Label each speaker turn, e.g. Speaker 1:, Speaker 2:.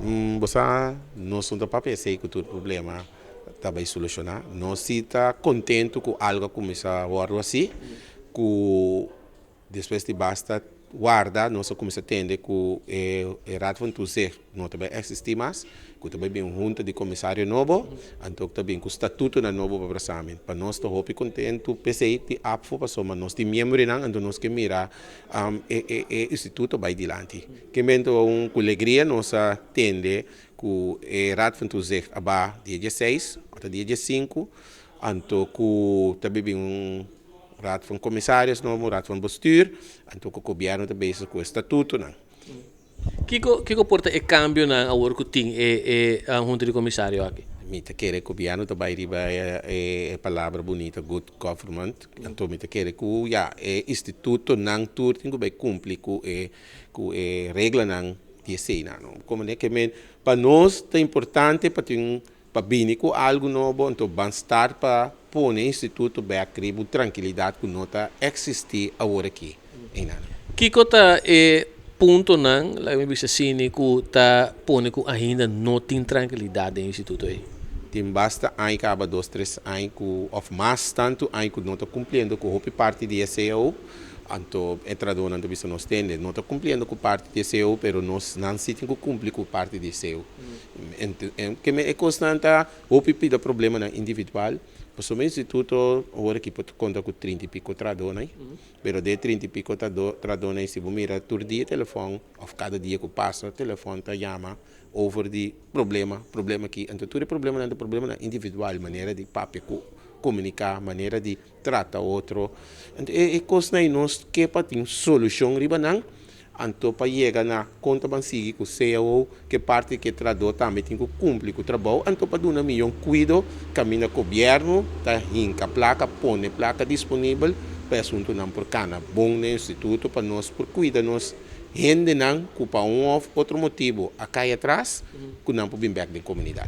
Speaker 1: Bo sa, nos no ta papia esei ku tur problema ta bai solushoná. Nos si ta kontentu ku algu a kuminsá wòrdu hasi, ku despues di basta warda nos a kuminsá tende ku e Raad van Toezicht no ta bai eksistí mas, ku ta bai bin un hunta di komisario nobo, anto ku ta bin ku statutonan nobo pa Brasamin. Pa nos ta hopi kontentu p'esei di APFO pasobra nos tin miembronan anto nos ke mira e instituto bai dilanti. Ke mento un ku legria nos a tende ku e Raad van Toezicht a ba dia dieseis ota dia diesinku, anto ku ta bai bin un Raad van Commissaris nobo, Raad van Bestuur, anto ku gobièrnu ta bezig ku e statutonan.
Speaker 2: Kiko kiko por ta e kambionan awor ku tin e e hunta di komisario aki?
Speaker 1: Mi ta kere gobièrnu ta bai riba e palabra bunita good government, anto mi ta kere ku ya e institutonan tur tin ku bai kumpli ku e ku e reglanan di eseinan. Komo ke men pa nos ta importante pa tin pa bini ku algu nobo, anto ban start pa pone instituto bèk riba un trankilidat ku no ta eksistí awor aki einan.
Speaker 2: Kiko ta e puntonan, laga mi bisa asina, ku ta pone ku ainda no tin trankilidat den e instituto ei?
Speaker 1: Tin basta aña kaba, dos tres aña ku òf mas tantu aña ku no ta kumpliendo ku hopi parti di e cao. Anto e trahadónan ta bisa nos tende no ta kumpliendo ku parti di e cao, pero nos nan si tin ku kumpli ku parti di e cao. E kosnan ta hopi pida problemanan individual, pasobra instituto awor aki por konta ku trinta i piko trahadónan, pero den e trinta i piko trahadónan si bo mira tur dia telefòn òf kada dia ku pasa telefòn ta yama over di problema, problema aki. Anto tur e problemanan ta problemanan individual, manera di papia ku komuniká, manera di trata otro. Anto e kosnan ei nos ke pa tin solushon riba nan, anto pa yega na kon ta ban sigui ku cao, ke parti ke trahadó tambe tin ku kumpli ku trabou, anto pa duna miyon kuido kaminda gobièrnu ta hinka plaka, pone plaka disponibel pa e asuntunan por kana bon den instituto pa nos por kuida nos hendenan ku pa un òf otro motibu a kai atras ku nan por bin bèk den komunidat.